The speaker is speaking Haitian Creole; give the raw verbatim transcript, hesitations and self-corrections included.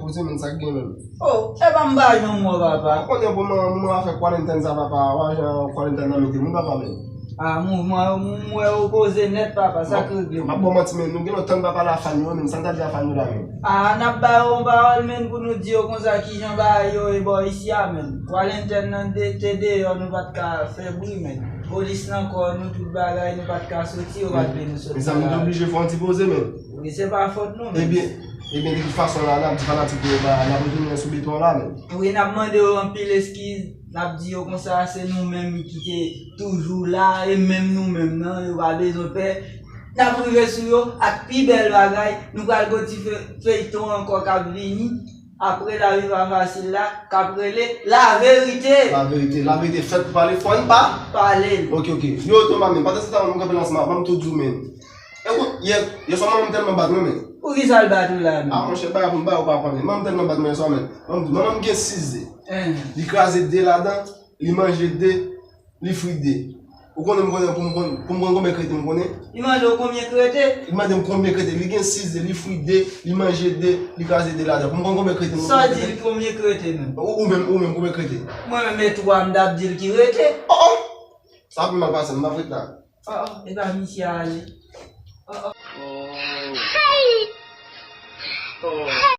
Poze menm sa k gen menm. Oh, e pa m pa janm wè papa. Ou konnen pou mwen, mwen afè kwalentenn sa papa, w a jan kwalentenn nan mete moun papa menm. Ah, mouvman yo, m wè yo poze nèt papa, sa k regle. M ap ba w manti men, nou gen lontan n pa pale a fan yo menm, sa n t ap di a fan yo la menm. Ah, n ap ba yo yon pawòl menm pou nou di yo konsa kijan bagay yo ye bò isi a menm. Kwalentenn nan de, te deyò, nou pa t ka fè bri menm. Polis nan kò nou, tout bagay, nou pa t ka soti, yo pa t vle nou soti. Mezanmi, nou te oblije fè yon ti poze menm. Wi, se pa fòt nou menm. Ebyen, Ebyen, de tout fason la, n ap di fanatik yo, ba, n ap retounen sou beton la menm. Wi, n ap mande yo anpil eskiz, n ap di yo konsa, se nou menm ki te toujou la, e menm nou menm nan, yo pa bezwen pè. N ap rive sou yo ak pi bèl bagay, nou pral gen ti fe-, feyton ankò k ap vini, apre Lavi Pa Fasil la, k ap rele Laverite. Laverite, laverite fèt pou pale, fò n pa pale l. Ok, ok. Yo, Toma, men, pandan se tan, mwen kanpe nan sima, ban m tou di w, men. Ekout, yè, yè swa manman m tèlman bat mwen, men. Poukisa l bat ou la menm? Ah, monchè, bagay pou m ba ou pa konnen. Manman m tèlman bat mwen yè swa, men. Ban m di, manman m gen sis ze. Li kraze de ladan, li manje de, li fri de. Ou konnen m konnen pou m konn, pou m konn konbyen krete m konnen? Li mande w konbyen krete? Li mande m konbyen krete. Li gen sis ze, li fri de, li manje de, li kraze de ladan. Pou m konn konbyen krete m konnen? Sa w di l konbyen krete menm? Ou, ou menm, ou menm, konbyen krete? Mwen menm e twa m t ap di l ki rete. Oh, oh! Sa ap mal pase, m pa fret la. Oh, oh, e pa misye ale. Oh, oh.